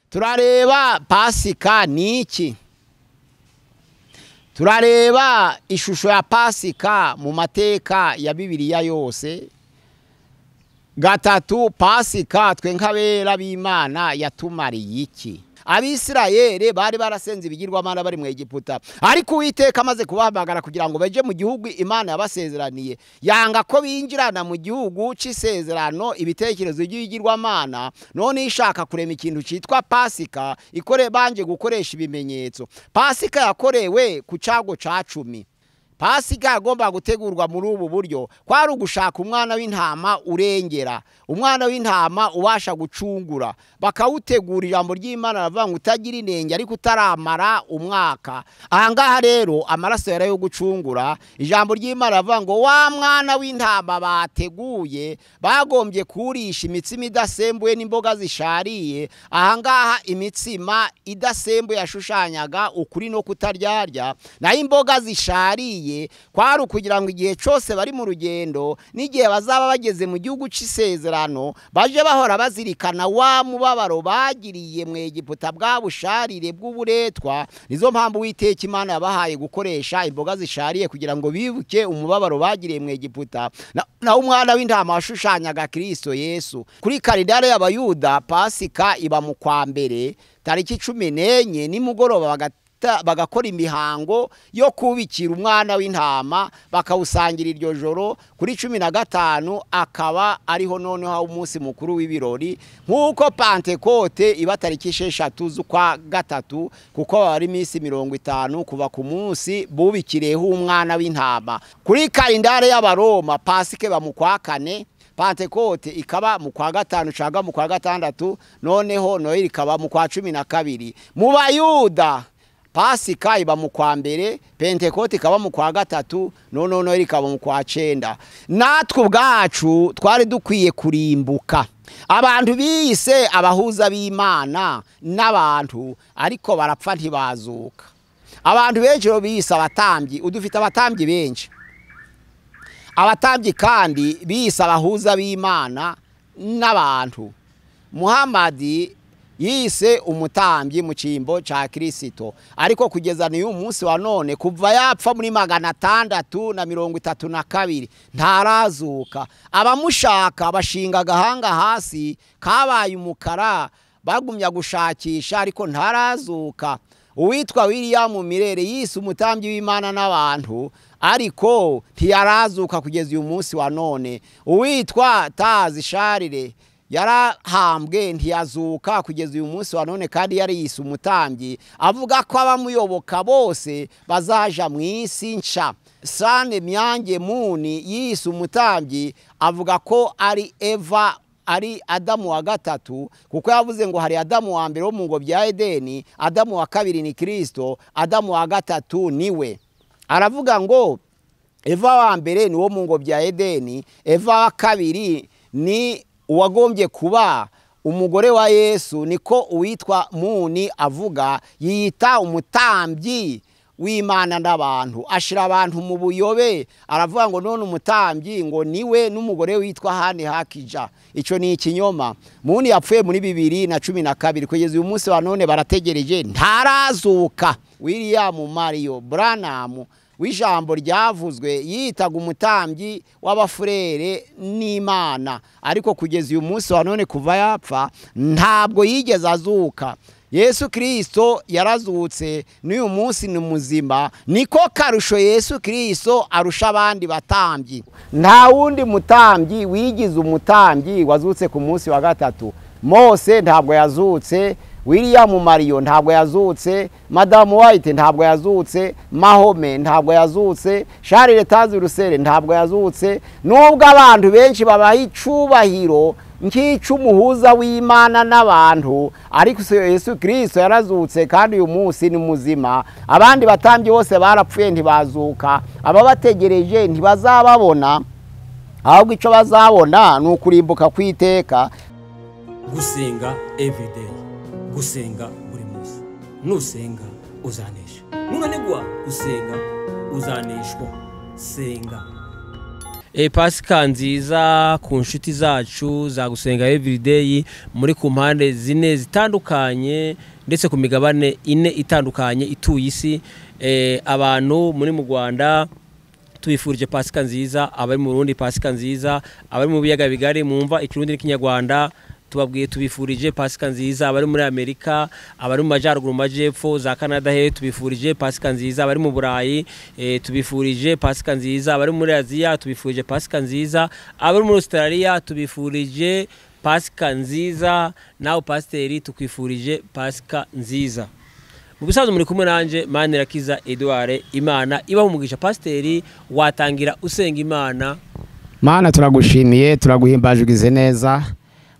Turareba Pasika ni iki? Turareba ishusho ya Pasika mu mateka ya Bibiliya yose. Gatatu, Pasika twe nk'abera b'Imana yatumariye iki? Abisirayeli bari barasenze ibigirwamana bari mu Egiputa, ariko Uwiteka amaze kubahamagara kugira ngo baje mu gihugu Imana yabasezeraniye, yanga ko binjirana mu gihugu c'isezerano ibitekerezo by'ibigirwamana. None ishaka kurema ikintu citwa Pasika, ikore banje gukoresha ibimenyetso. Pasika yakorewe ku cago ca 10. Pasika agomba gutegurwa muri ubu buryo, kwari ugushaka umwana w'intama urengera, umwana w'intama ubasha gucungura, bakawutegura. Ijambo ry'Imana ravuga ngo utagira inenge ariko utaramara umwaka. Ahangaha rero amaraso yari yo gucungura. Ijambo ry'Imana ravuga ngo wa mwana w'intama bateguye bagombye kurisha imitsima idasembuye n'imboga zishariye. Ahangaha imitsima idasembuye yashushanyaga ukuri no kutaryarya, naho imboga zishariye kwari ukugira ngo igihe cyose bari mu rugendo n'igihe bazaba bageze mu gihugu c'isezerano baje bahora bazirikana wa mubabaro bagiriye mu Egiputa bwa busharire bw'uburetwa. Nizo mpamvu Uwiteka Imana yabahaye gukoresha imboga zishariye kugira ngo bibuke umubabaro bagiriye mu Egiputa. Na umwana w'intama washushanyaga Kristo Yesu. Kuri kalendari y'Abayuda Pasika iba mu kwa mbere tariki 14 nimugoroba bagakora imihango yo kubikira umwana w'intama bakawusangira iryo joro. Kuri 15 akaba ariho noneho umunsi mukuru w'ibirori, nkuko Pantekote iba tariki 6 z'ukwa gatatu, kuko ari iminsi 50 kuva ku munsi bubikireho umwana w'intama. Kuri kalendari y'Abaroma Pasika iba mu kwa kane, Pantekote ikaba mu kwa gatanu cyangwa mu kwa gatandatu, noneho Noheli ikaba mu kwa 12. Mu Bayuda Pasika iba mu kwa mbere, Pentekote ikaba mu kwa gatatu, none Noheli ikaba mu kwa 9. Natwe ubwacu twari dukwiye kurimbuka. Abantu biyise abahuza b'Imana n'abantu, ariko barapfa ntibazuka. Abantu benshi biyise abatambyi, udufite abatambyi benshi. Abatambyi kandi biyise abahuza b'Imana n'abantu. Muhammadi yise umutambyi mu cyimbo ca Kristo, ariko kugeza n'uyu munsi wa none kuva yapfa muri 632 ntarazuka. Abamushaka bashinga agahanga hasi kabaye umukara, bagumya gushakisha ariko ntarazuka. Uwitwa William Mirere yise umutambyi w'Imana n'abantu, ariko ntiyarazuka kugeza uyu munsi wa none. Uwitwa Tazi Sharire yarahambwe ntiyazuka kugeza uyu munsi wa none, kandi yari yise umutambyi, avuga ko abamuyoboka bose bazaja mu isi nshya. Sane Myange Muni yise umutambyi, avuga ko ari Eva, ari Adamu wa gatatu, kuko yavuze ngo hari Adamu wa mbere wo mu ngobyi ya Edeni, Adamu wa kabiri ni Kristo, Adamu wa gatatu niwe. Aravuga ngo Eva wa mbere ni wo mu ngobyi ya Edeni, Eva wa kabiri ni uwagombye kuba umugore wa Yesu, niko uwitwa Muni avuga. Yiyita umutambyi w'Imana n'abantu, ashira abantu mu buyobe. Aravuga ngo none umutambyi ngo niwe n'umugore witwa Hani Hakija. Ico ni ikinyoma. Muni yapfuye muri 2012, kugeza uyu munsi wa none barategereje ntarazuka. William Mario Branham w'ijambo ryavuzwe yitaga umutambyi w'abafurere n'Imana, ariko kugeza uyu munsi wa none kuva yapfa ntabwo yigeze azuka. Yesu Kristo yarazutse n'uyu munsi ni muzima. Niko karusho Yesu Kristo arusha abandi batambyi. Nta wundi mutambyi wigize umutambyi wazutse ku munsi wa gatatu. Mose ntabwo yazutse, William Mario ntabwo yazutse, Madam White ntabwo yazutse, Mahome ntabwo yazutse, Charles Tazi Rusere ntabwo yazutse. Nubwo abantu benshi babaha icubahiro nk'icumuhuza w'Imana n'abantu, ariko Yesu Kristo yarazutse kandi uyu munsi ni muzima. Abandi batambyi bose barapfuye ntibazuka, ababategereje ntibazababona, ahubwo ico bazabona ni ukurimbuka kwiteka. Gusenga everyday, gusenga buri munsi. Nusenga uzanesha, nunanigwa gusenga uzaneshwa. Senga. Pasika nziza ku nshuti zacu za Gusenga Everyday muri ku mpande zine zitandukanye ndetse ku migabane ine itandukanye ituye isi. Abantu muri mu Rwanda tubifurije Pasika nziza, abari mu Burundi Pasika nziza, abari mu biyaga bigari mwumva Ikirundi n'Ikinyarwanda tubabwiye tubifurije Pasika nziza, abari muri Amerika, abari mu majyaruguru, mu majyepfo za Canada he tubifurije Pasika nziza, abari mu Burayi tubifurije Pasika nziza, abari muri Aziya tubifurije Pasika nziza, abari muri Australia tubifurije Pasika nziza, nawe pasiteri tukwifurije Pasika nziza. Mu bisanzwe muri kumwe nanje Manirakiza Edouard. Imana ibahe umugisha. Pasiteri, watangira usenga Imana. Mana, turagushimiye, turaguhimbaje, ugize neza.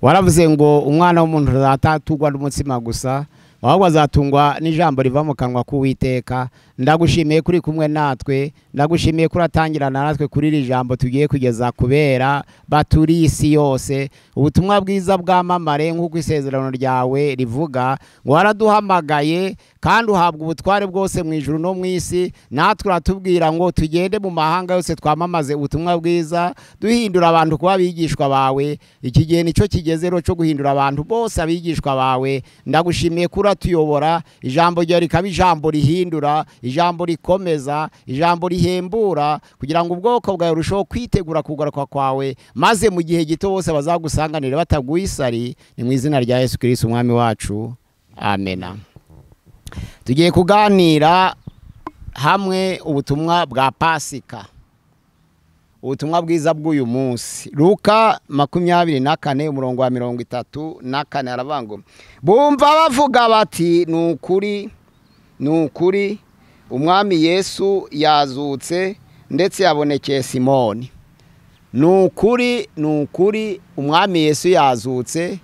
Waravuze ngo umwana w'umuntu azatungwa n'umutsima gusa, ahubwo azatungwa n'ijambo riva mu kanwa k'Uwiteka. Ndagushimiye kuri kumwe natwe, ndagushimiye ko uratangirana natwe kuri iri jambo tugiye kugeza kubera baturiye isi yose. Ubutumwa bwiza bwamamare nk'uko isezerano ryawe rivuga ngo waraduhamagaye kandi uhabwa ubutware bwose mu ijuru no mu isi. Natwe uratubwira ngo tugende mu mahanga yose twamamaze ubutumwa bwiza, duhindura abantu kuba abigishwa bawe. Iki gihe nicyo kigeze rero cyo guhindura abantu bose abigishwa bawe. Ndagushimiye ko uratuyobora, ijambo ryawe rikaba ijambo rihindura, ijambo rikomeza, ijambo rihembura, kugira ngo ubwoko bwawe burusheho kwitegura kugaruka kwawe, maze mu gihe gito bose bazagusanganire bataguye isari. Ni mu izina rya Yesu Kristo umwami wacu, amena. Tugiye kuganira hamwe ubutumwa bwa Pasika, ubutumwa bwiza bw'uyu munsi. Luka 24 umurongo wa 34 aravuga ngo bumva bavuga bati ni ukuri, ni ukuri, umwami Yesu yazutse ndetse yabonekeye Simoni. Ni ukuri, ni ukuri, umwami Yesu yazutse.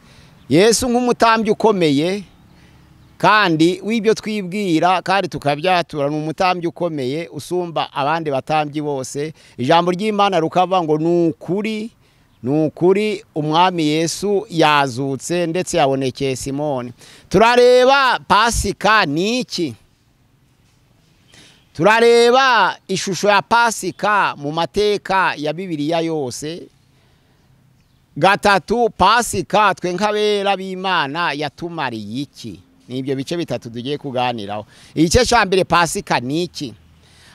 Yesu nk'umutambyi ukomeye kandi w'ibyo twibwira kandi tukabyatura, ni umutambyi ukomeye usumba abandi batambyi bose. Ijambo ry'Imana rukava ngo ni ukuri, ni ukuri, umwami Yesu yazutse ndetse yabonekeye Simoni. Turareba Pasika ni iki? Turareba ishusho ya Pasika mu mateka ya Bibiliya yose. Gatatu, Pasika twe nk'abera b'Imana yatumariye iki? Ni ibyo bice bitatu tugiye kuganiraho. Igice cya mbere, Pasika ni iki?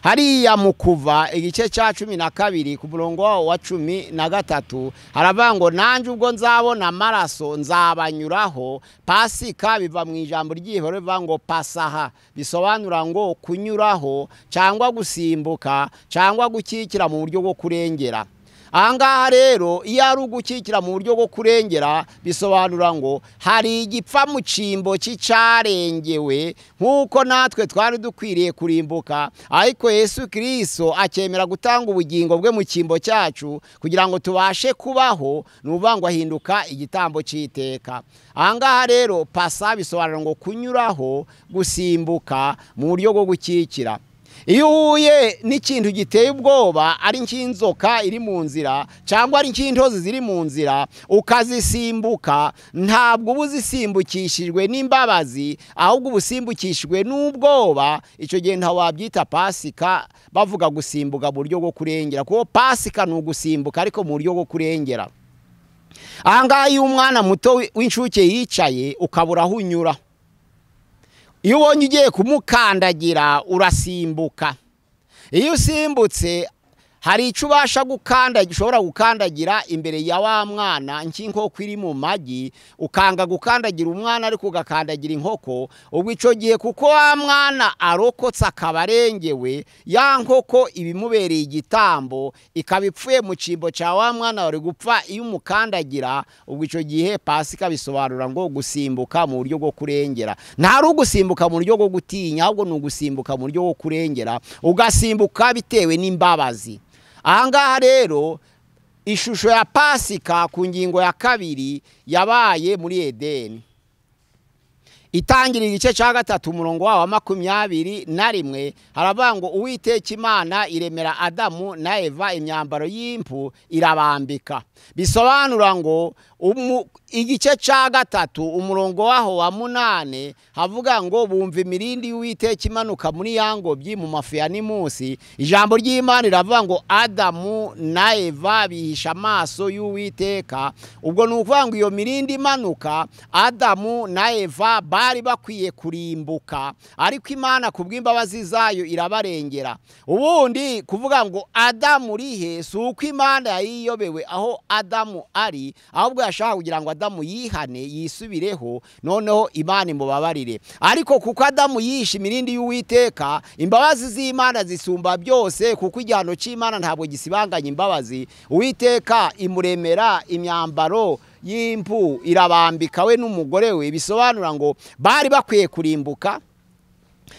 Hariya mu Kuva igice cya 12 ku murongo wawo wa 13 haravuga ngo nanjye ubwo nzabona amaraso nzabanyuraho. Pasika biva mu ijambo ry'Igiheburayo rivuga ngo pasaha, bisobanura ngo kunyuraho cyangwa gusimbuka cyangwa gukikira mu buryo bwo kurengera. Ahangaha rero iyo ari ugukikira mu buryo bwo kurengera, bisobanura ngo hari igipfa mu cyimbo cy'icyarengewe, nk'uko natwe twari dukwiriye kurimbuka, ariko Yesu Kristo akemera gutanga ubugingo bwe mu cyimbo cyacu kugira ngo tubashe kubaho, ni ukuvuga ngo ahinduka igitambo cy'iteka. Ahangaha rero pasa bisobanura ngo kunyuraho, gusimbuka mu buryo bwo gukikira. Iyo uhuye n'ikintu giteye ubwoba, ari nk'inzoka iri mu nzira cyangwa ari nk'intozi ziri mu nzira, ukazisimbuka, ntabwo uba uzisimbukishijwe n'imbabazi, ahubwo uba usimbukishijwe n'ubwoba. Icyo gihe ntawe wabyita Pasika, bavuga gusimbuka mu buryo bwo kurengera, kuko Pasika ni ugusimbuka ariko mu buryo bwo kurengera. Ahangaha iyo umwana muto w'incuke yicaye ukabura aho unyura, iyo ubonye ugiye kumukandagira urasimbuka. Iyo usimbutse hari icyo ubasha gukandagira, ushobora gukandagira imbere ya wa mwana nk'inkoko iri mu magi, ukanga gukandagira umwana ariko ugakandagira inkoko. Ubwo icyo gihe kuko wa mwana arokotse akaba arengewe, ya nkoko ibimubereye igitambo, ikaba ipfuye mu cyimbo cya wa mwana wari gupfa iyo umukandagira. Ubwo icyo gihe Pasika bisobanura ngo gusimbuka mu buryo bwo kurengera. Ntari ugusimbuka mu buryo bwo gutinya, ahubwo ni ugusimbuka mu buryo bwo kurengera, ugasimbuka bitewe n'imbabazi. Ahangaha rero ishusho ya Pasika ku ngingo ya kabiri yabaye muri Edeni. Itangira igice cya 3 umurongo wawo wa 21 haravuga ngo Uwiteka Imana iremera Adamu na Eva imyambaro y'impu irabambika. Bisobanura ngo igice cya 3 umurongo waho wa 8 havuga ngo bumva imirindi y'Uwiteka imanuka muri ya ngobyi mu mafu ya Nimusi. Ijambo ry'Imana riravuga ngo Adamu na Eva bihisha amaso y'Uwiteka. Ubwo ni ukuvuga ngo iyo mirindi imanuka Adamu na Eva bari bakwiye kurimbuka, ariko Imana kubw'imbabazi zayo irabarengera. Ubundi kuvuga ngo Adamu rihe si uko Imana yayiyobewe aho Adamu ari, ahubwo yashaka kugira ngo Adamu yihane yisubireho, noneho Imana imubabarire. Ariko kuko Adamu yishe imirindi y'Uwiteka, imbabazi z'Imana zisumba byose, kuko igihano cy'Imana ntabwo gisibanganya imbabazi. Uwiteka imuremera imyambaro y'impu irabambika we n'umugore we. Bisobanura ngo bari bakwiye kurimbuka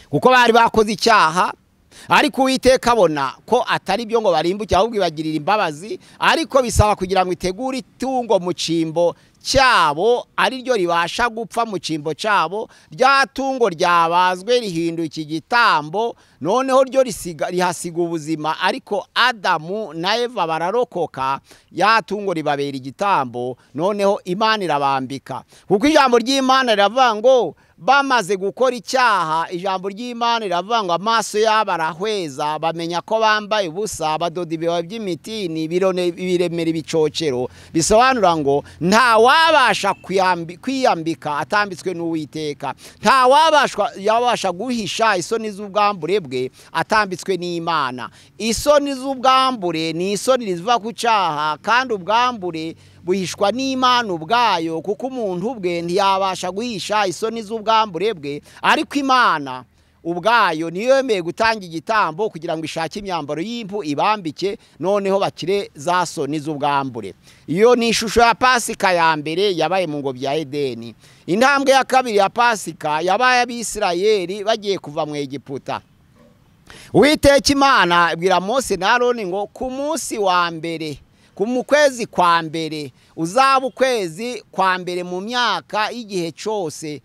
kuko bari bakoze icyaha, ariko Uwiteka abona ko atari byo ngo barimbuke, ahubwo ibagirira imbabazi. Ariko bisaba kugira ngo itegure itungo mu cyimbo cyabo, ari ryo ribasha gupfa mu cyimbo cyabo. Rya tungo ryabazwe rihinduka igitambo, noneho ryo rihasiga ubuzima, ariko Adamu na Eva bararokoka, ya tungo ribabera igitambo, noneho Imana irabambika. Kuko ijambo ry'Imana riravuga ngo bamaze gukora icyaha, ijambo ry'Imana riravuga ngo amaso yabo arahweza, bamenya ko bambaye ubusa, badoda ibibabi by'imitini, biremera ibicocero. Bisobanura ngo nta wabasha kwiyambika atambitswe n'Uwiteka, nta wabasha guhisha isoni z'ubwambure bwe atambitswe n'Imana. Isoni z'ubwambure ni isoni ziva ku cyaha, kandi ubwambure buhishwa n'Imana ubwayo, kuko umuntu ubwe ntiyabasha guhisha isoni z'ubwambure bwe, ariko Imana ubwayo niyo yemeye gutanga igitambo kugira ngo ishake imyambaro y'impu ibambike, noneho bakire za soni z'ubwambure. Iyo ni ishusho ya Pasika ya mbere yabaye mu ngobyi ya Edeni. Intambwe ya kabiri ya Pasika yabaye Abisirayeli bagiye kuva mu Egiputa. Uwiteka Imana ibwira Mose na Aroni ngo ku munsi wa mbere, ku kwezi kwa mbere, uzaba ukwezi kwa mbere mu myaka y'igihe cyose.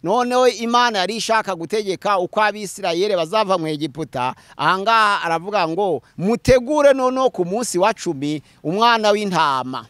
Noneho Imana yari ishaka gutegeka uko Abisirayeli bazava mu Egiputa. Ahangaha aravuga ngo mutegure noneho ku munsi wa 10 umwana w'intama,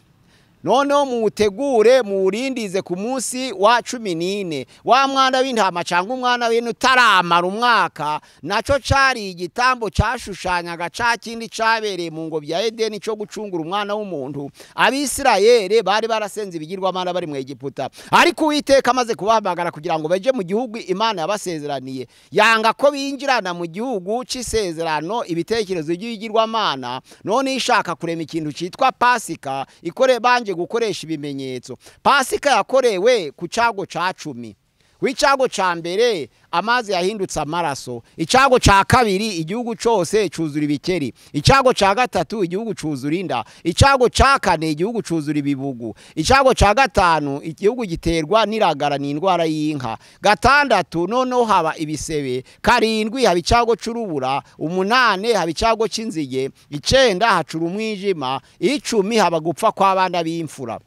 noneho muwutegure muwurindize ku munsi wa 14 wa mwana w'intama cyangwa umwana w'ihene utaramara umwaka. Nacyo cari igitambo cyashushanyaga ca kindi cabereye mu ngobyi ya Edeni cyo gucungura umwana w'umuntu. Abisirayeli bari barasenze ibigirwamana bari mu Egiputa, ariko Uwiteka amaze kubahamagara kugira ngo baje mu gihugu Imana yabasezeraniye, yanga ko binjirana mu gihugu c'isezerano ibitekerezo by'ibigirwamana. None ishaka kurema ikintu citwa Pasika, ikore banje gukoresha ibimenyetso. Pasika yakorewe ku cyago ca 10. W'icago ca mbere amazi yahindutse amaraso, icago ca kabiri igihugu cyose cuzura ibikeri, icago ca gatatu igihugu cuzura inda, icago ca kane igihugu cuzura ibibugu, icago ca gatanu igihugu giterwa n'iragara n'indwara y'inka, gatandatu noneho haba ibisebe, karindwi haba icago c'urubura, 8 haba icago c'inzige, 9 hacura umwijima, 10 haba gupfa kw'abana b'imfura.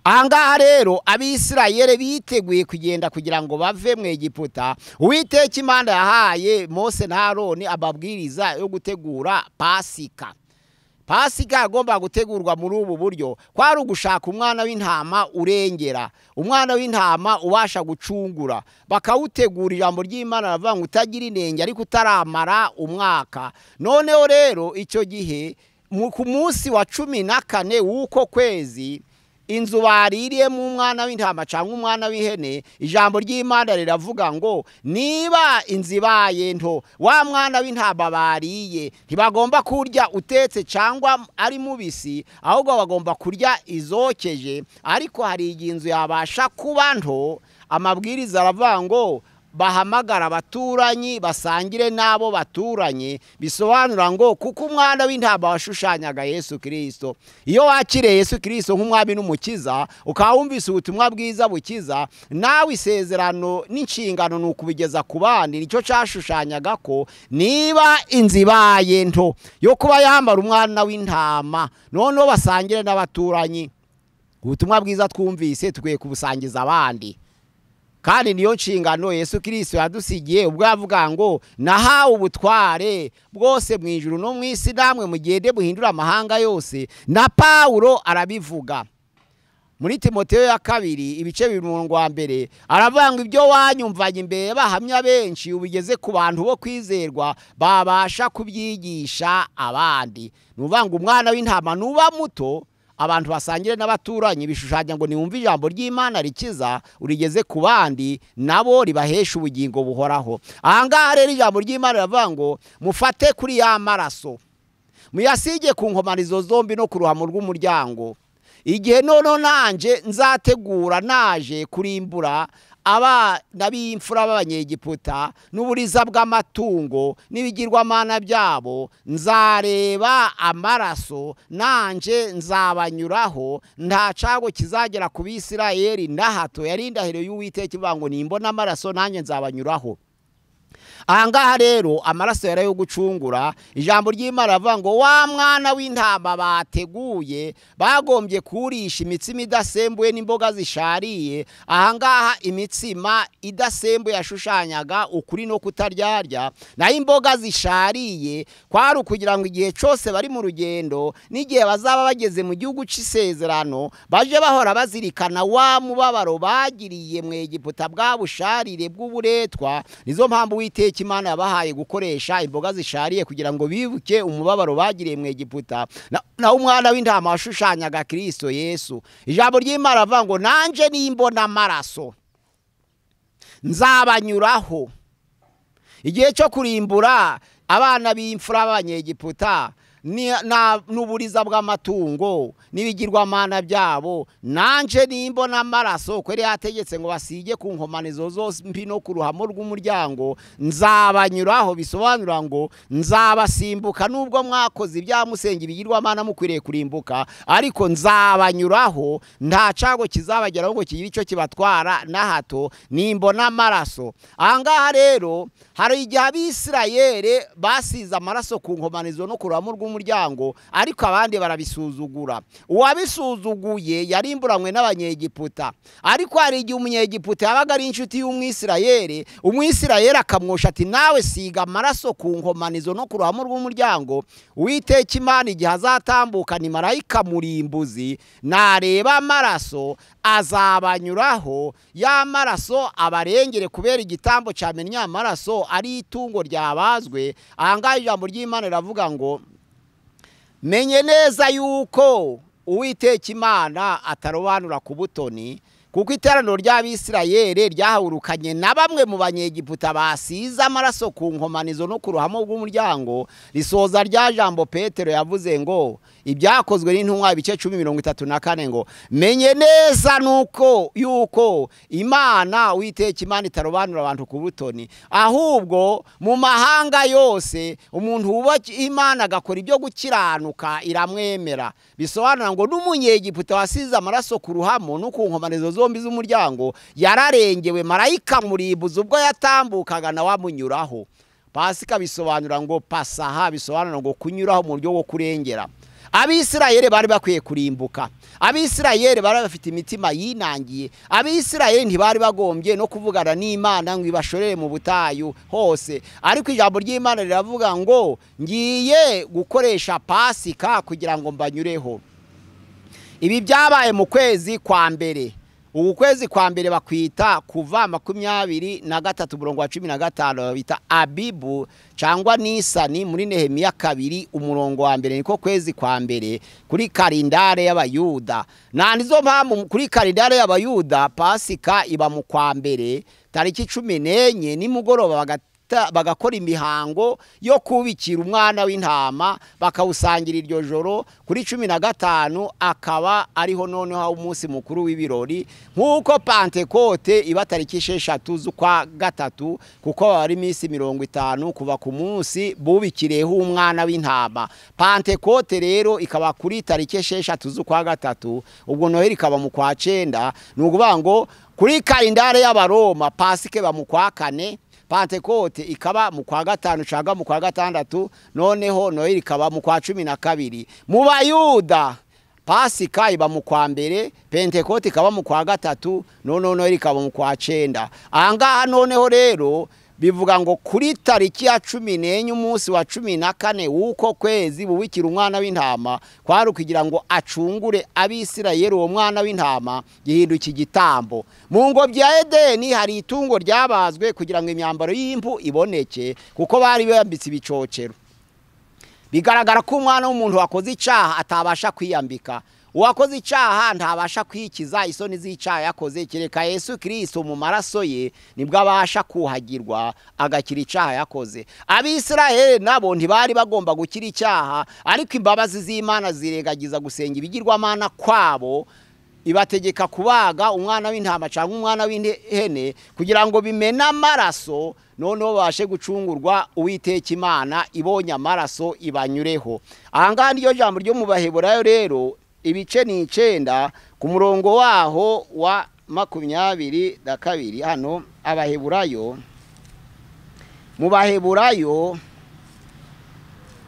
Ahangaha rero Abisirayeli biteguye kugenda kugira ngo bave mu Egiputa. Uwiteka Imana yahaye Mose na Aroni ababwiriza yo gutegura Pasika. Pasika agomba gutegurwa muri ubu buryo: kwari ugushaka umwana w'intama urengera, umwana w'intama ubasha gucungura, bakawutegura. Ijambo ry'Imana ravuga ngo utagira inenge ariko utaramara umwaka. Noneho rero icyo gihe ku munsi wa 14 w'uko kwezi, inzu baririyemo umwana w'intama cyangwa umwana w'ihene, ijambo ry'Imana riravuga ngo niba inzu ibaye nto, wa mwana w'intama bariye ntibagomba kurya utetse cyangwa ari mubisi, ahubwo bagomba kurya izokeje. Ariko hari igihe inzu yabasha kuba nto, amabwiriza aravuga ngo bahamagara abaturanyi basangire nabo baturanye. Bisobanura ngo kuko umwana w'intama washushanyaga Yesu Kristo, iyo wakiriye Yesu Kristo nk'umwami n'umukiza, ukawumvise ubutumwa bwiza bukiza, nawe isezerano n'inshingano ni ukubigeza ku bandi. Nicyo cyashushanyaga ko niba inzu ibaye nto yo kuba yambara umwana w'intama, noneho basangire n'abaturanyi. Ubutumwa bwiza twumvise tukwiye kubusangiza abandi. Kandi niyo nshingano Yesu Kristo yadusigiye ubwo avuga ngo nahawe ubutware bwose mu ijuru no mu isi, namwe mugende muhindura amahanga yose. Na Paulo arabivuga muri Timoteyo ya kabiri ibice 2:1, aravuga ngo ibyo wanyumvanye imbere bahamya benshi ubigeze ku bantu bo kwizerwa babasha kubyigisha abandi. Nuvuga ngo umwana w'intama nuba muto abantu basangire n'abaturanyi, bishushanya ngo niwumve ijambo ry'Imana rikiza urigeze ku bandi nabo ribahesha ubugingo buhoraho. Ahangaha rero ijambo ry'Imana riravuga ngo mufate kuri ya maraso muyasige ku nkomanizo zombi no ku ruhamo rw'umuryango. Igihe noneho nanje nzategura naje kurimbura abana b'imfura b'Abanyegiputa n'uburiza bw'amatungo n'ibigirwamana byabo, nzareba amaraso nanje nzabanyuraho, nta cago kizagera ku Bisirayeli na hato. Yari indahiro y'Uwiteka ivuga ngo nimbona amaraso nanjye nzabanyuraho. Ahangaha rero amaraso yari ayo gucungura. Ijambo ry'Imana rivuga ngo wa mwana w'intama bateguye bagombye kurisha imitsima idasembuye n'imboga zishariye. Ahangaha imitsima idasembuye yashushanyaga ukuri no kutaryarya, naho imboga zishariye kwari ukugira ngo igihe cyose bari mu rugendo n'igihe bazaba bageze mu gihugu cy'isezerano baje bahora bazirikana wa mubabaro bagiriye mu Egiputa bwa busharire bw'uburetwa. Nizo mpamvu Uwiteka Imana yabahaye gukoresha imboga zishariye kugira ngo bibuke umubabaro bagiriye mu Egiputa. Na umwana w'intama washushanyaga Kristo Yesu. Ijambo ry'Imana rivuga ngo nanje nimbona amaraso nzabanyuraho. Igihe cyo kurimbura abana b'imfura b'Abanyegiputa n'uburiza bw'amatungo n'ibigirwamana byabo, nanje nimbona amaraso ko yari yategetse ngo basige ku nkomanizo zombi no ku ruhamo rw'umuryango nzabanyuraho. Bisobanura ngo nzabasimbuka nubwo mwakoze ibyaha musenga ibigirwamana mukwiriye kurimbuka, ariko nzabanyuraho nta cago kizabageraho ngo kigire icyo kibatwara na hato nimbona amaraso. Ahangaha rero hari igihe Abisirayeli basize amaraso ku nkomanizo no ku ruhamo rw'umuryango, ariko abandi barabisuzugura. Uwabisuzuguye yarimburanywe n'Abanyegiputa. Ariko hari igihe Umunyegiputa yabaga ari inshuti y'Umwisirayeli, Umwisirayeli akamwosha ati nawe siga amaraso ku nkomanizo no ku ruhamo rw'umuryango. Uwiteka Imana igihe azatambuka ni marayika murimbuzi, nareba amaraso azabanyuraho, ya maraso abarengere kubera igitambo cyamennye amaraso ari itungo ryabazwe. Ahangaha ijambo ry'Imana riravuga ngo menye neza yuko Uwiteka Imana atarobanura ku butoni, kuko iteraniro ry'Abisirayeli ryahurukanye na bamwe mu Banyegiputa basize amaraso ku nkomanizo no ku ruhamo rw'umuryango. Risoza rya jambo Petero yavuze ngo ibyakozwe n'intumwa ibice 10:34 ngo menye neza nuko yuko Imana Uwiteka Imana itarobanura abantu ku butoni, ahubwo mu mahanga yose umuntu wubaha Imana agakora ibyo gukiranuka iramwemera. Bisobanura ngo n'Umunyegiputa wasize amaraso ku ruhamo no ku nkomanizo zombi z'umuryango yararengewe, marayika murimbuzi ubwo yatambukaga nawe amunyuraho. Pasika bisobanura ngo pasaha, bisobanura ngo kunyuraho mu buryo bwo kurengera. Abisirayeli bari bakwiye kurimbuka. Abisirayeli bari bafite imitima yinangiye. Abisirayeli ntibari bagombye no kuvugana n'Imana ngo ibashorere mu butayu hose. Ariko ijambo ry'Imana riravuga ngo ngiye gukoresha Pasika kugira ngo mbanyureho. Ibi byabaye mu kwezi kwa mbere. Uku kwezi kwa mbere bakwita kuva 23 umurongo wa 15 babita Abibu cyangwa Nisani muri Nehemiya 2 umurongo wa mbere, niko kwezi kwa mbere kuri kalendare y'Abayuda. Na nizo mpamvu kuri kalendare y'Abayuda Pasika iba mu kwa mbere tariki 14 nimugoroba bagakora imihango yo kubikira umwana w'intama bakawusangira iryo joro. Kuri 15 akaba ariho noneho umunsi mukuru w'ibirori, nkuko Pantekote iba tariki 6 z'ukwa gatatu, kuko ari iminsi 50 kuva ku munsi bubikireho umwana w'intama. Pantekote rero ikaba kuri tariki 6 z'ukwa gatatu, ubwo Noheli ikaba mu kwa 9. Ni ukuvuga ngo kuri kalendare y'Abaroma Pasika iba mu kwa 4, Pantekote ikaba mu kwa 5 cyangwa mu kwa 6, noneho Noheli ikaba mu kwa 12. Mu Bayuda Pasika iba mu kwa mbere, Pentekote ikaba mu kwa gatatu, noneho Noheli ikaba mu kwa 9. Ahangaha noneho rero bivuga ngo kuri tariki ya 14 umunsi wa 14 w'uko kwezi bubikira umwana w'intama, kwari kugira ngo acungure Abisirayeli. Uwo mwana w'intama gihinduka igitambo. Mu ngobyi ya Edeni hari itungo ryabazwe kugira ngo imyambaro y'impu iboneke, kuko bari bambitse ibicocero. Bigaragara ko umwana w'umuntu wakoze icyaha atabasha kwiyambika. Uwakoze icyaha ntabasha kwikiza isoni z'icyaha yakoze, kereka Yesu Kristo mu maraso ye nibwo abasha kuhagirwa agakira icyaha yakoze. Abisirayeli nabo ntibari bagomba gukira icyaha, ariko imbabazi z'Imana zirengagiza gusenga ibigirwamana kwabo, ibategeka kubaga umwana w'intama cyangwa umwana w'ihene kugira ngo bimene amaraso, noneho babashe gucungurwa. Uwiteka Imana ibonye amaraso ibanyureho. Ahangaha niyo jambo ryo mu Baheburayo rero ibice ni 9 ku murongo waho wa 22. Hano Abaheburayo, mu Baheburayo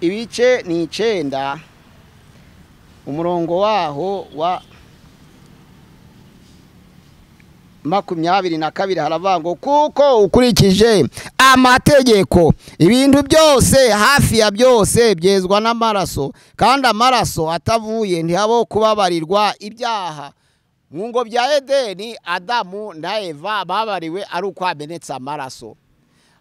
ibice ni 9 umurongo waho wa 22 haravuga ngo kuko ukurikije amategeko ibintu byose hafi ya byose byezwa n'amaraso, kandi amaraso atavuye ntihabo kubabarirwa ibyaha. Mu ngobyi ya Edeni Adamu na Eva babariwe ari uko hamenetse amaraso.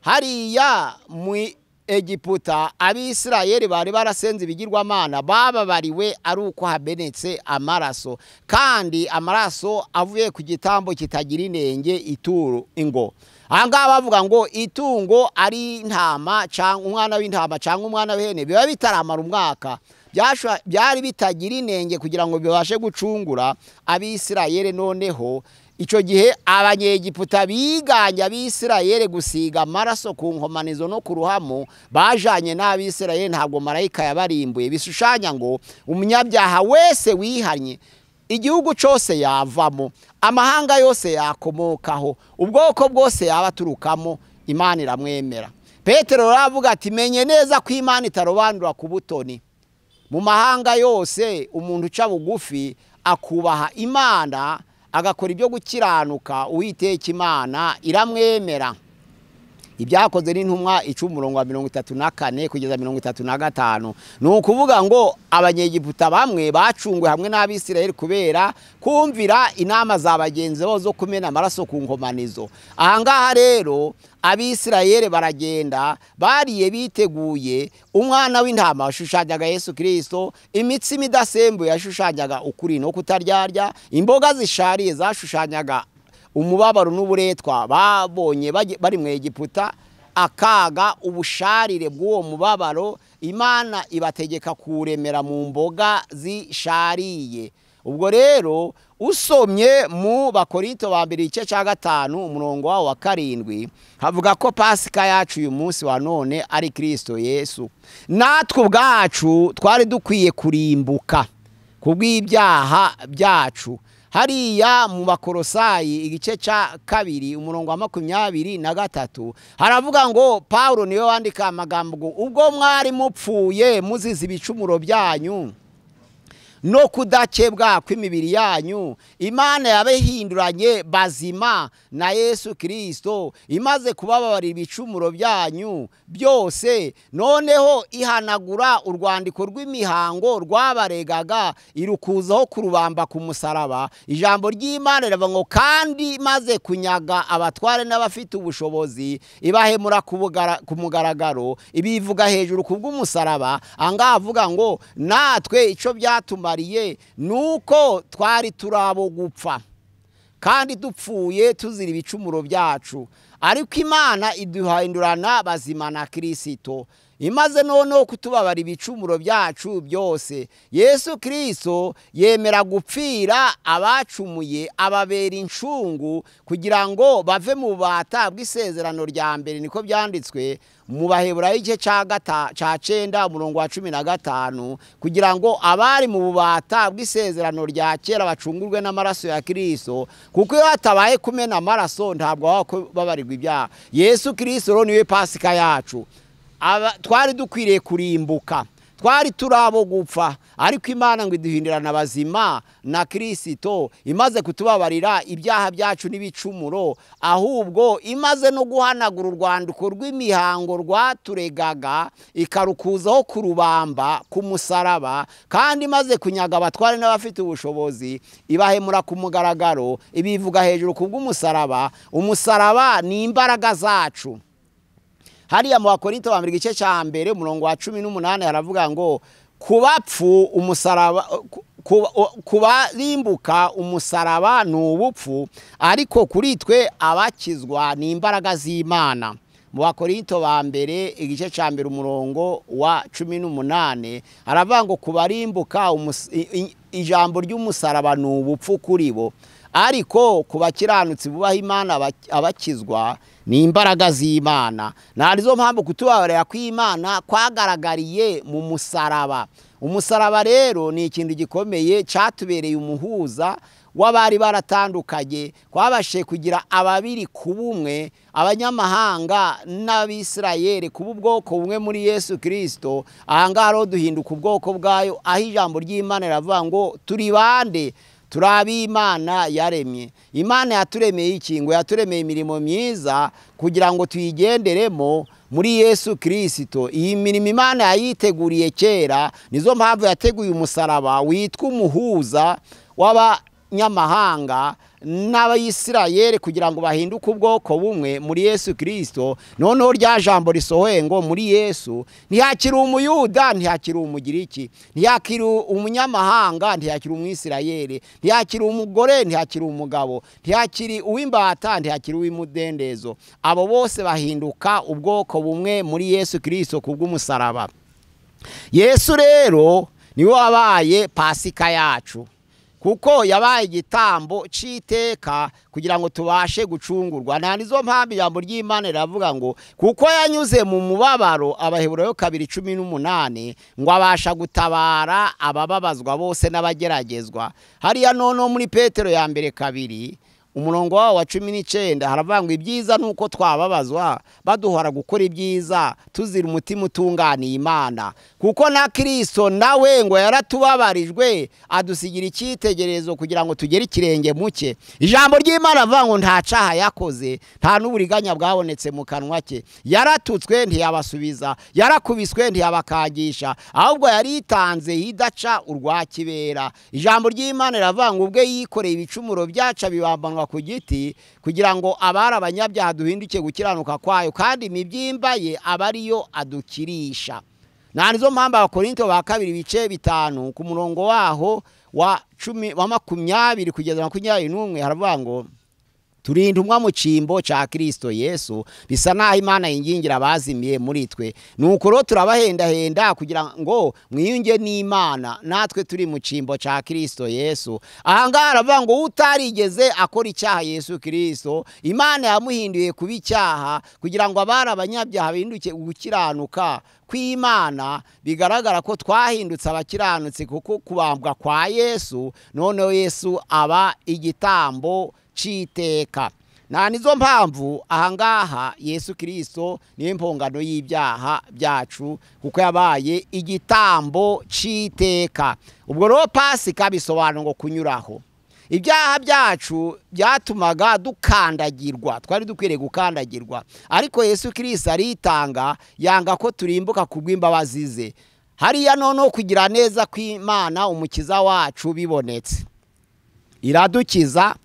Hariya mu Egiputa Abisirayeli bari barasenze ibigirwamana bababariwe ari uko hamenetse amaraso, kandi amaraso avuye ku gitambo kitagira inenge, ituro ingo. Ahangaha bavuga ngo itungo ari intama cyangwa umwana w'intama cyangwa umwana w'ihene biba bitaramara umwaka, byari bitagira inenge kugira ngo bibashe gucungura Abisirayeli. Noneho icyo gihe Abanyegiputa biganye Abisirayeli gusiga amaraso ku nkomanizo no ku ruhamo, bajanye n'Abisirayeli, ntabwo marayika yabarimbuye. Bishushanya ngo umunyabyaha wese wihanye igihugu cyose yavamo, amahanga yose yakomokaho, ubwoko bwose yabaturukamo, Imana iramwemera. Petero aravuga ati menye neza ko Imana itarobanura ku butoni. Mu mahanga yose umuntu uca bugufi akubaha Imana agakora ibyo gukiranuka, Uwiteka Imana iramwemera. Ibyakoze n'intumwa 10:34 kugeza 35. Ni ukuvuga ngo Abanyegiputa bamwe bacungwe hamwe n'Abisirayeli kubera kumvira inama za bagenzi babo zo kumena amaraso ku nkomanizo. Ahangaha rero Abisirayeli baragenda bariye biteguye. Umwana w'intama washushanyaga Yesu Kristo, imitsima idasembuye yashushanyaga ukuri no kutaryarya, imboga zishariye zashushanyaga umubabaro n'uburetwa babonye bari mu Egiputa, akaga ubusharire bw'uwo mubabaro Imana ibategeka kuremera mu mboga zishariye. Ubwo rero usomye mu Bakorinto ba mbere igice cya 5 umurongo wa 7 havuga ko Pasika yacu uyu munsi wa none ari Kristo Yesu. Natwe ubwacu twari dukwiye kurimbuka kubw'ibyaha byacu. Hariya mu Bakorosayi igice cya 2 umurongo wa 23 haravuga ngo Paulo niwe wandika amagambo ngo ubwo mwari mupfuye muzize ibicumuro byanyu no kudakebwa kw'imibiri yanyu, Imana yabahinduranye bazima na Yesu Kristo, imaze kubababarira ibicumuro byanyu byose, noneho ihanagura urwandiko rw'imihango rwabaregaga irukuzaho kurubamba ku musaraba. Ijambo ry'Imana riravuga ngo kandi maze kunyaga abatware n'abafite ubushobozi ibahemura ku mugaragaro, ibivuga hejuru kubw'umusaraba. Angaha avuga ngo natwe ico byatuma nuko twari turabo gupfa kandi dupfuye tuzira ibicumuro byacu, ariko Imana iduhindurana bazima na Kristo, imaze noneho kutubabara ibicumuro byacu byose. Yesu Kristo yemera gupfira abacumuye ababera incungu kugira ngo bave mu bubata bw'isezerano rya mbere, niko byanditswe mu Baheburayo igice cya 9 umurongo wa 15, kugira ngo abari mu bubata bw'isezerano rya kera bacungurwe n'amaraso ya Kristo, kuko iyo hatabaye kumena amaraso ntabwo babarirwa ibyaha. Yesu Kristo niwe Pasika yacu. Twari dukwiriye kurimbuka, Twari turabo gupfa, ariko Imana ngo iduhindirana abazima na Kristo, imaze kutubabarira ibyaha byacu n'ibicumuro, ahubwo imaze no guhanagura urwandiko rw'imihango rwaturegaga ikarukuzaho kurubamba ku musaraba, kandi imaze kunyaga abatware n'abafite ubushobozi ibahemura ku mugaragaro, ibivuga hejuru ku bw'umusaraba. Umusaraba ni imbaraga zacu. Hariya mu Bakorinto ba mbere igice cya mbere umurongo wa 18 haravuga ngo kubapfu umusaraba, kubarimbuka umusaraba ni ubupfu, ariko kuri twe abakizwa ni imbaraga z'Imana. Mu Bakorinto ba mbere igice cya mbere umurongo wa 18 haravuga ngo kubarimbuka ijambo ry'umusaraba ni ubupfu kuri bo, ariko kubakiranutsi bubaha Imana abakizwa ni imbaraga z'Imana. Narizo mpamvu kutubabarira kw'Imana kwagaragariye mu musaraba. Umusaraba rero ni ikintu gikomeye cyatubereye umuhuza w'abari baratandukanye, kwabashe kugira ababiri kubumwe, abanyamahanga n'Abisirayeli kuba ubwoko bumwe muri Yesu Kristo. Ahangaha rero duhinduka ubwoko bwayo, aho ijambo ry'Imana riravuga ngo turi bande? Turi ab'Imana yaremye. Imana yaturemeye iki? Ngo yaturemeye imirimo myiza kugira ngo tuyigenderemo muri Yesu Kristo. Iyi mirimo Imana yayiteguriye kera, nizo mpamvu yateguye umusaraba witwa umuhuza w'abanyamahanga n'Abayisirayeli kugira ngo bahinduke ubwoko bumwe muri Yesu Kristo. Noneho rya jambo risohoye ngo muri Yesu ntihakiri umuyuda, ntihakiri umugiriki, ntihakiri umunyamahanga, ntihakiri umwisirayeli, ntihakiri umugore, ntihakiri umugabo, ntihakiri uw'imbata, ntihakiri uw'imudendezo. Abo bose bahinduka ubwoko bumwe muri Yesu Kristo kubw'umusaraba. Yesu rero niwe wabaye Pasika yacu, kuko yabaye igitambo c'iteka kugira ngo tubashe gucungurwa. Nta nizo mpamvu ijambo ry'Imana riravuga ngo kuko yanyuze mu mubabaro, Abaheburayo 2:18, ngo abasha gutabara abababazwa bose n'abageragezwa. Hariya noneho muri Petero ya mbere 2 umurongo wa 19 haravuga ngo ibyiza nuko twababazwa baduhora gukora ibyiza tuzira umutima utunganiye Imana, kuko na Kristo nawe ngo yaratubabarijwe adusigira icyitegererezo kugira ngo tugere ikirenge muke. Ijambo ry'Imana avuga ngo nta caha yakoze, nta n'uburiganya bwabonetse mu kanwa ke, yaratutswe ntiyabasubiza, yarakubiswe ntiyabakagisha, ahubwo yaritanze yidaca urwa kibera. Ijambo ry'Imana riravuga ngo ubwe yikoreye ibicumuro byaca bibambanwa ku giti kugira ngo abari abanyabyaha duhinduke gukiranuka kwayo, kandi imibyimba ye aba ariyo adukirisha. Nizo mpamvu Abakorinto ba kabiri ibice 5 ku murongo waho wa 10 wa 20 kugeza 21 haravuga ngo turi intumwa mu cyimbo cya Kristo Yesu, bisa naho Imana yingingira abazimiye muri twe. Nuko rero turabahendahenda kugira ngo mwiyunge n'Imana, natwe turi mu cyimbo cya Kristo Yesu. Ahangaha aravuga ngo utarigeze akora icyaha Yesu Kristo, Imana yamuhinduye kuba icyaha kugira ngo abari abanyabyaha bahinduke gukiranuka kw'Imana. Bigaragara ko twahindutse abakiranutsi kuko kubambwa kwa Yesu, noneho Yesu aba igitambo c'iteka. Na nizo mpamvu ahangaha Yesu Kristo niwe mpongano y'ibyaha byacu, kuko yabaye igitambo c'iteka. Ubwo rero Pasika bisobanura ngo kunyuraho. Ibyaha byacu byatumaga dukandagirwa, twari dukwiriye gukandagirwa, ariko Yesu Kristo aritanga yanga ko turimbuka kubw'imbabazi ze. Hariya noneho kugira neza kw'Imana umukiza wacu bibonetse, iradukiza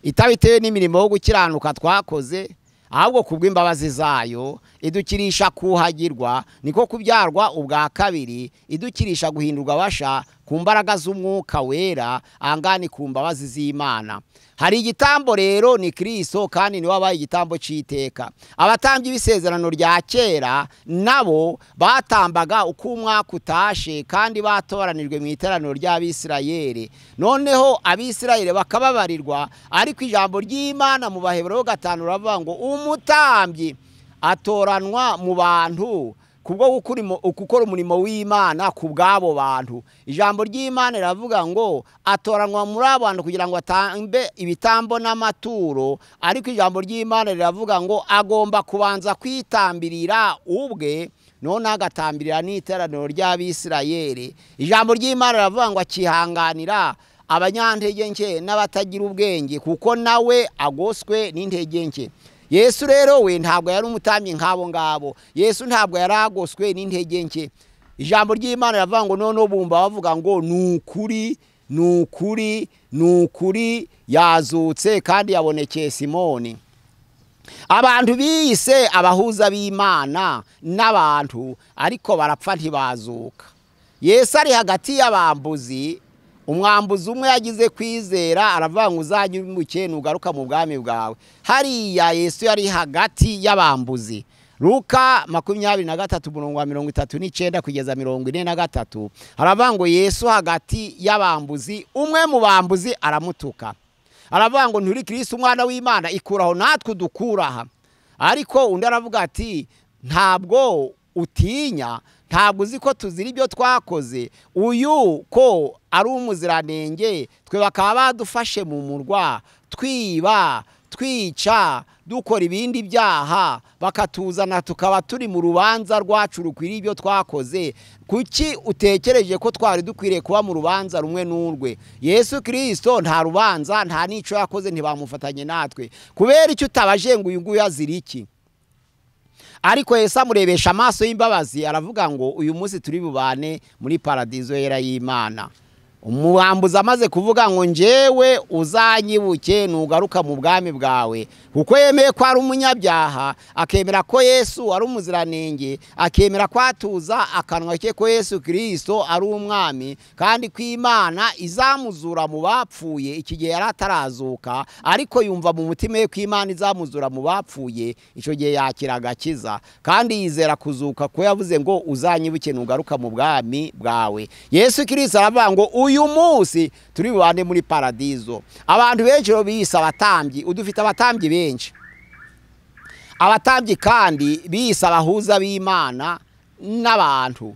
itabitewe n'imirimo yo gukiranuka twakoze, ahubwo kubw'imbabazi zayo idukirisha kuhagirwa, niko kubyarwa ubwa kabiri, idukirisha guhindurwa basha ku mbaraga z'umwuka wera, angani ku mbabazi z'Imana. Hari igitambo rero ni Kristo, kandi niwe wabaye igitambo c'iteka. Abatambyi b'isezerano rya kera nabo batambaga uko umwaka utashe, kandi batoranijwe mu iteraniro ry'Abisirayeli. Noneho Abisirayeli bakababarirwa, ariko ijambo ry'Imana mu Baheburayo 5 riravuga ngo umutambyi atoranwa mu bantu kubwo gukora umurimo w'Imana ku bw'abo bantu. Ijambo ry'Imana riravuga ngo atoranwa muri abo bantu kugira ngo atambe ibitambo n'amaturo, ariko ijambo ry'Imana riravuga ngo agomba kubanza kwitambirira ubwe None agatambirira n'iteraniro ry'Abisirayeli. Ijambo ry'Imana riravuga ngo akihanganira abanyantege nke n'abatagira ubwenge, kuko nawe agoswe n'intege nke. Yesu rero we ntabwo yari umutambyi nk'abo ngabo. Yesu ntabwo yari agoswe n'intege nke. Ijambo ry'Imana riravuga ngo none bumva bavuga ngo nukuri nukuri nukuri yazutse kandi yabonekeye Simoni. Abantu biyise abahuza b'Imana n'abantu, ariko barapfa ntibazuka. Yesu ari hagati y'abambuzi. Umwambuzi umwe yagize kwizera aravuga ngo uzanyibuke nugaruka mu bwami bwawe. Hariya Yesu yari hagati y'abambuzi. Luka 23 umurongo wa 39 kugeza 43 haravuga ngo Yesu hagati y'abambuzi, umwe mu bambuzi aramutuka, aravuga ngo nturi Kristo umwana w'Imana, ikuraho natwe dukuraha. Ariko undi aravuga ati ntabwo utinya, ntabwo uzi ko tuzira ibyo twakoze, uyu ko ari umuziranenge, twe bakaba badufashe mu murwa twiba, twica, dukora ibindi byaha, bakatuzana tukaba turi mu rubanza rwacu rukwiriye ibyo twakoze. Kuki utekereje ko twari dukwiriye kuba mu rubanza rumwe n'urwe? Yesu Kristo nta rubanza, nta n'ico yakoze, ntibamufatanye natwe. Kubera icyo utabaje ngo uyu nguyu azira iki? Ariko Yesu amurebesha amaso y'imbabazi aravuga ngo uyu munsi turi bubane muri paradizo yera y'Imana. Umwambuzi amaze kuvuga ngo njyewe uzanyibuke nugaruka mu bwami bwawe, kuko yemeye ko ari umunyabyaha, akemera ko Yesu ari umuziranenge, akemera ko atuza akanwa ke ko Yesu Kristo ari umwami, kandi ko Imana izamuzura mu bapfuye. Iki gihe yari atarazuka, ariko yumva mu mutima we ko Imana izamuzura mu bapfuye. Icyo gihe yakira agakiza kandi yizera kuzuka, ko yavuze ngo uzanyibuke nugaruka mu bwami bwawe. Yesu Kristo aravuga ngo uyu munsi turi bubane muri paradizo. Abantu benshi biyise abatambyi, udufite abatambyi benshi. Abatambyi kandi biyise abahuza b'Imana n'abantu.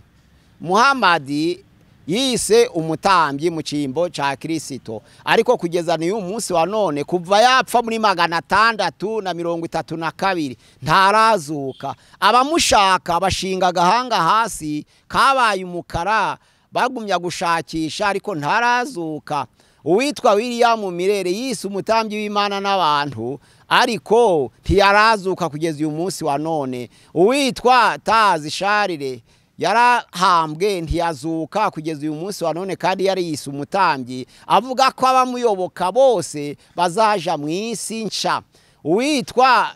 Muhamadi yise umutambyi mu cyimbo cya Kristo, ariko kugeza n'uyu munsi wa none, kuva yapfa muri 632 ntarazuka. Abamushaka bashinga agahanga hasi kabaye umukara, bagumya gushakisha ariko ntarazuka. Uwitwa William Mirere yise umutambyi w'Imana n'abantu, ariko ntiyarazuka kugeza uyu munsi wa none. Uwitwa Tazi Sharire yarahambwe ntiyazuka kugeza uyu munsi wa none, kandi yari yise umutambyi, avuga ko abamuyoboka bose bazaja mu isi nshya. Uwitwa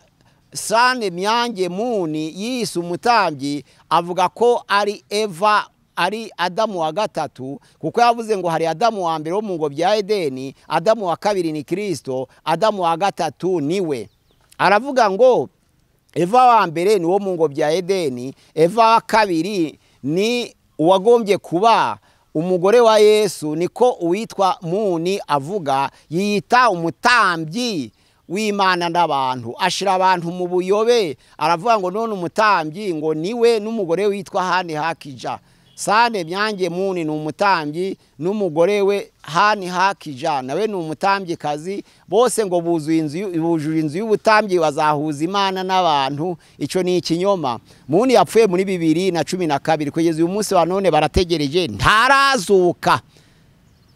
Sane Myange Muni yise umutambyi, avuga ko ari Eva, ari Adamu wa gatatu, kuko yavuze ngo hari Adamu wa mbere wo mu ngobyi ya Edeni, Adamu wa kabiri ni Kristo, Adamu wa gatatu niwe. Aravuga ngo Eva wa mbere ni wo mu ngobyi ya Edeni, Eva wa kabiri ni uwagombye kuba umugore wa Yesu, niko uwitwa Muni avuga. Yiyita umutambyi w'Imana n'abantu, ashira abantu mu buyobe. Aravuga ngo none umutambyi ngo niwe n'umugore witwa Hani Hakija. Sane Myange Muni ni umutambyi n'umugore we Hani Hakija nawe ni umutambyikazi, bose ngo buzuye inzu y'ubutambyi, bazahuza Imana n'abantu. Ico ni ikinyoma. Muni yapfuye muri 2012, kugeza uyu munsi wa none barategereje ntarazuka.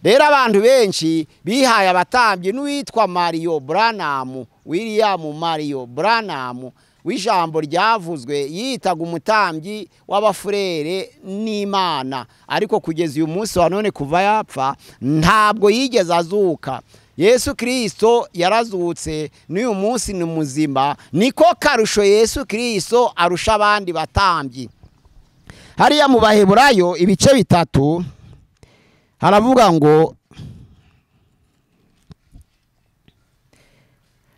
Rero abantu benshi bihaye abatambyi, n'uwitwa Mario Branham, William Mario Branham w'ijambo ryavuzwe, yitaga umutambyi w'abafurere n'Imana, ariko kugeza uyu munsi wa none kuva yapfa ntabwo yigeze azuka. Yesu Kristo yarazutse n'uyu munsi ni muzima. Niko karusho Yesu Kristo arusha abandi batambyi. Hariya mu Baheburayo ibice 3 haravuga ngo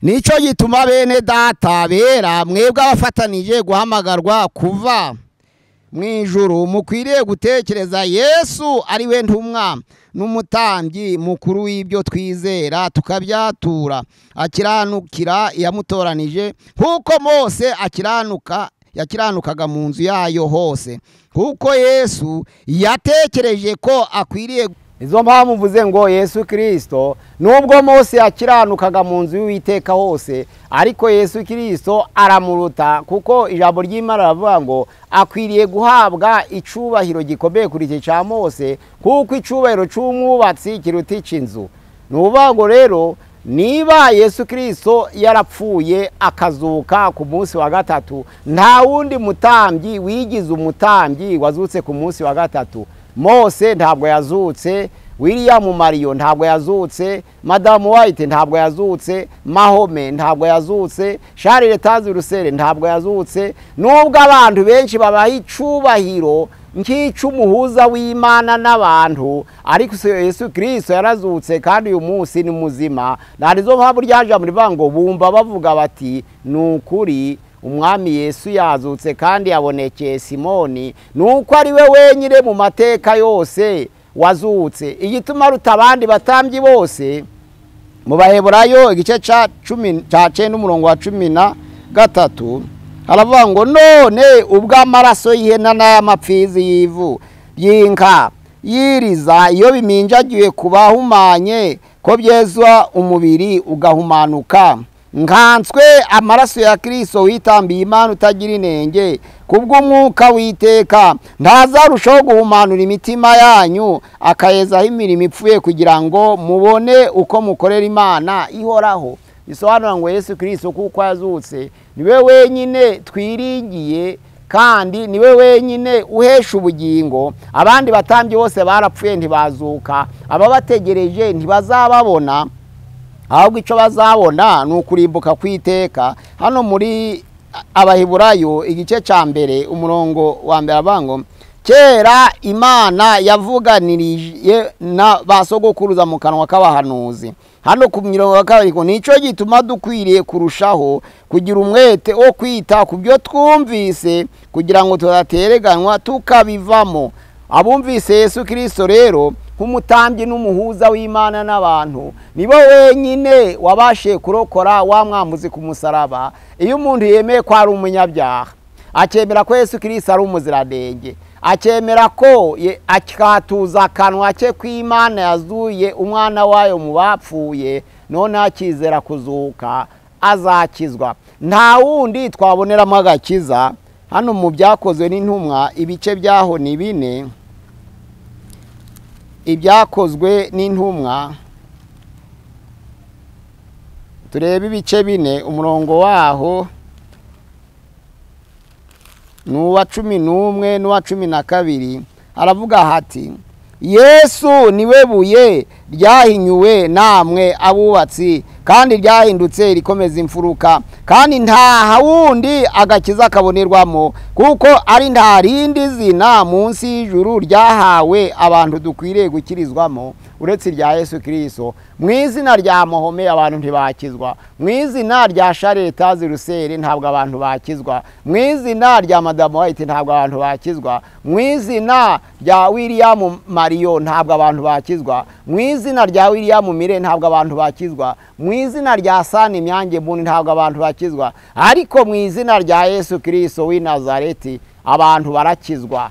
nico gituma bene data bera mwebwe abafatanije guhamagarwa kuva mu ijuru mukwiriye gutekereza Yesu ari we ntumwa n'umutambyi mukuru w'ibyo twizera tukabyatura, akiranukira yamutoranije nkuko Mose akiranuka yakiranukaga mu nzu yayo hose, kuko Yesu yatekereje ko akwiriye Izo mpamvu mvuze ngo Yesu Kristo nubwo Mose yakiranukaga mu nzu y'Uwiteka hose, ariko Yesu Kristo aramuruta, kuko ijambo ry'Imana riravuga ngo akwiriye guhabwa icubahiro gikomeye kuri iki cya Mose, kuko icubahiro c'umwubatsi kiruta ic'inzu. Ni ukuvuga ngo rero niba Yesu Kristo yarapfuye akazuka ku munsi wa gatatu, nta wundi mutambyi wigize umutambyi wazutse ku munsi wa gatatu. Mose ntabwo yazutse, William Mario ntabwo yazutse, Madam White ntabwo yazutse, Mahome ntabwo yazutse, Charles Tazi Rusere ntabwo yazutse. Nubwo abantu benshi babaha icubahiro nk'icumuhuza w'Imana n'abantu, ariko Yesu Kristo yarazutse kandi uyu munsi ni muzima. Narizo mpamvu ryaje muri bango bumva bavuga bati nukuri Umwami Yesu yazutse kandi yabonekeye Simoni, nuko ari we wenyine mu mateka yose wazutse. Igituma ruta abandi batambyi bose, mu Baheburayo igice ca 10 n'umurongo wa 13 haravuga ngo none ubwo amaraso y'ihena n'ay'amapfizi y'ivu y'inka yiriza iyo biminjagiwe kubahumanye ko byezwa umubiri ugahumanuka, nkanswe amaraso ya Kristo witambiye Imana utagira inenge kubw'umwuka witeka, ntazarushaho guhumanura imitima yanyu akayezaho imirimo ipfuye kugira ngo mubone uko mukorera Imana ihoraho. Bisobanura ngo Yesu Kristo kuko yazutse niwe wenyine twiringiye kandi niwe wenyine uhesha ubugingo. Abandi batambyi bose barapfuye ntibazuka, ababategereje ntibazababona, ahubwo icyo bazabona ni ukurimbuka kwiteka. Hano muri Abaheburayo igice ca mbere umurongo wa mbere abango kera Imana yavuganirije na basogokuruza mu kanwa k'abahanuzi. Hano ku mirongo wa kabiri ngo nico gituma dukwiriye kurushaho kugira umwete wo kwita ku byo twumvise kugira ngo tudatereganwa tukabivamo. Abumvise Yesu Kristo rero nk'umutambyi n'umuhuza w'Imana n'abantu, nibo wenyine wabashe kurokora wa mwambuzi ku musaraba. Iyo umuntu yemeye ko ari umunyabyaha, akemera ko Yesu Kristo ari umuziranenge, akemera ko akatuza akanwa ke kw'Imana yazuye umwana wayo mu bapfuye, none akizera kuzuka azakizwa. Nta wundi twaboneramo agakiza. Hano mu Byakozwe n'Intumwa ibice byaho ni 4. Ibyakozwe n'Intumwa turebe ibice 4 umurongo waho nuwa 11 nuwa 12, aravuga hati Yesu niwe buye ryahinyuwe namwe abubatsi kandi ryahindutse rikomeza imfuruka, kandi nta wundi agakiza kabonerwamo, kuko ari nta rindi zina munsi y'ijuru ryahawe abantu dukwiriye gukirizwamo uretse irya Yesu Kristo. Mu izina rya Mahome abantu ntibakizwa, mu izina rya Charles Tazi Rusere ntabwo abantu bakizwa, mu izina rya Madam White ntabwo abantu bakizwa, mu izina rya William Mario ntabwo abantu bakizwa, mu izina rya William Mire ntabwo abantu bakizwa, mu izina rya Sani Myange Buni ntabwo abantu bakizwa, ariko mu izina rya Yesu Kristo w'i Nazareti abantu barakizwa.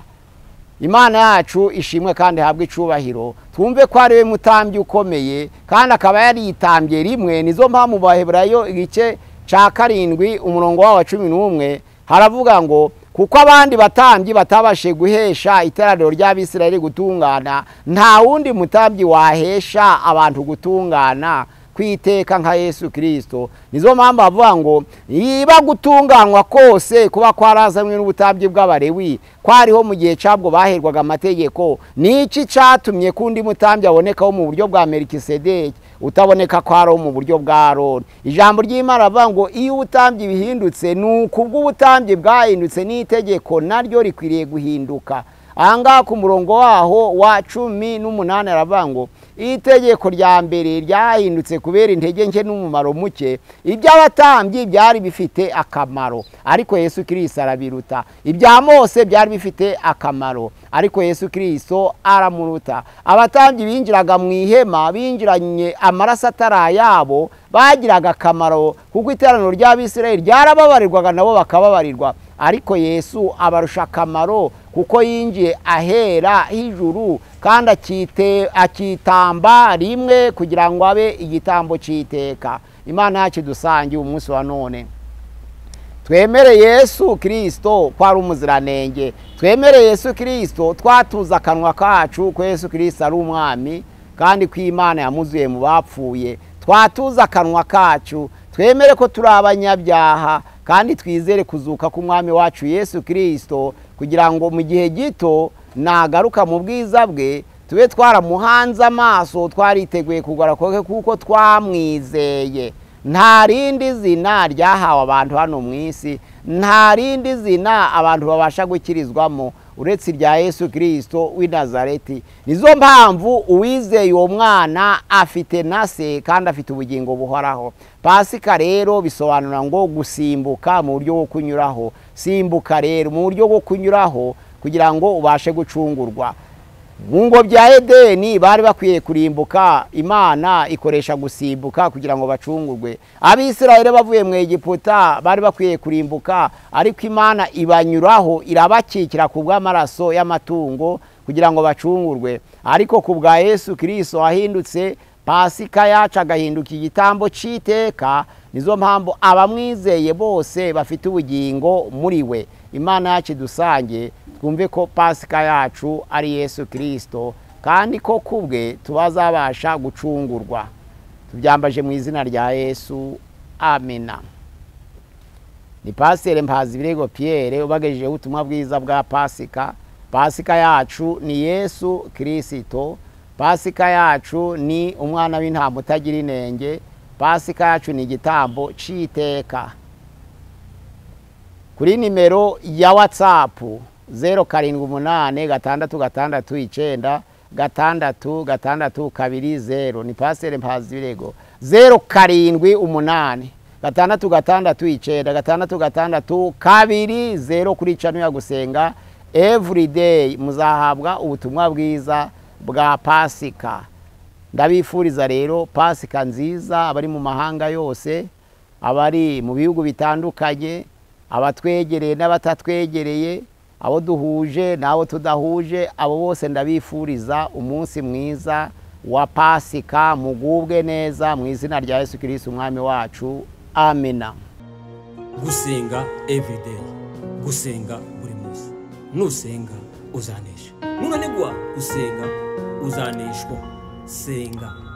Imana yacu ishimwe kandi habwe icubahiro. Twumve ko ari we mutambyi ukomeye kandi akaba yaritambye rimwe. Nizo mpamvu Baheburayo igice ca 7 umurongo wa 11 haravuga ngo kuko abandi batambyi batabashe guhesha iteraniro ry'Abisirayeli gutungana, nta wundi mutambyi wahesha abantu gutungana kwiteka nka Yesu Kristo. Nizo mpamvu avuga ngo yiba gutunganwa kose kuba kwarazanywe n'ubutambyi bw'Abalewi kwariho mu gihe cabwo baherwaga amategeko, niki catumye kundi mutambyi abonekaho mu buryo bwa Melkisedeki utaboneka kwaro mu buryo bwa Aroni? Ijambo ry'Imana avuga ngo iyo ubutambyi bihindutse nuko ubw'ubutambyi bwahindutse n'itegeko naryo rikwiriye guhinduka. Ahangaha ku murongo waho wa 18 aravuga ngo itegeko rya mbere ryahindutse kubera intege nke n'umumaro muke, iby'abatambyi byari bifite akamaro ariko Yesu Kristo arabiruta, ibya Mose byari bifite akamaro ariko Yesu Kristo aramuruta. Abatambyi binjiraga mu ihema binjiranye amaraso atari ayabo bagiraga akamaro kuko iteraniro ry'Abisirayeli ryarababarirwaga nabo bakababarirwa, Ariko Yesu abarusha akamaro kuko yinjiye ahera h'ijuru kandi akitamba rimwe kugira ngo abe igitambo cy'iteka. Imana yacu dusangiye umunsi wa none, twemere Yesu Kristo ko ari umuziranenge, twemere Yesu Kristo twatuza akanwa kacu ko Yesu Kristo ari umwami kandi ko Imana yamuzuye mu bapfuye. Twatuza akanwa kacu, twemere ko turi abanyabyaha kandi twizere kuzuka k'umwami wacu Yesu Kristo, kugira ngo mu gihe gito nagaruka mu bwiza bwe tube twaramuhanze amaso, twariteguye kugaruka kuko twamwizeye. Nta rindi zina ryahawe abantu hano mu isi, nta rindi zina abantu babasha gukirizwamo uretse irya Yesu Kristo w'i Nazareti. Nizo mpamvu uwizeye uwo mwana afite na se kandi afite ubugingo buhoraho. Pasika rero bisobanura ngo gusimbuka mu buryo bwo kunyuraho. Simbuka rero mu buryo bwo kunyuraho kugira ngo ubashe gucungurwa. Mu ngobyi ya Edeni bari bakwiye kurimbuka, Imana ikoresha gusimbuka kugira ngo bacungurwe. Abisirayeli bavuye mu Egiputa bari bakwiye kurimbuka, ariko Imana ibanyuraho irabakikira ku bw'amaraso y'amatungo kugira ngo bacungurwe. Ariko ku bwa Yesu Kristo wahindutse Pasika yacu agahinduka igitambo cy'iteka, nizo mpamvu abamwizeye bose bafite ubugingo muri we. Imana yacu dusange twumve ko Pasika yacu ari Yesu Kristo kandi ko kubwe tubazabasha gucungurwa. Tubyambaje mu izina rya Yesu, amina. Ni Pasiteri Mpazibirego Pierre ubagejejeho ubutumwa bwiza bwa Pasika. Pasika yacu ni Yesu Kristo. Pasika yacu ni umwana w'intama utagira inenge. Pasika yacu ni igitambo cy'iteka. Kuri nimero ya WhatsApp 078 669 6 6 20 ni Pasiteri Mpazibirego. 078 669 6 20 kuri channel ya Gusenga Everyday muzahabwa ubutumwa bwiza bwa Pasika. Ndabifuriza rero Pasika nziza abari mu mahanga yose, abari mu bihugu bitandukanye, abatwegereye n'abatatwegereye, abo duhuje n'abo tudahuje, abo bose ndabifuriza umunsi mwiza wa Pasika. Mugubwe neza mu izina rya Yesu Kristo umwami wacu, amina. Gusenga everyday, gusenga buri munsi. Nusenga uzanesha, nunanigwa gusenga uzaneshwa. Senga.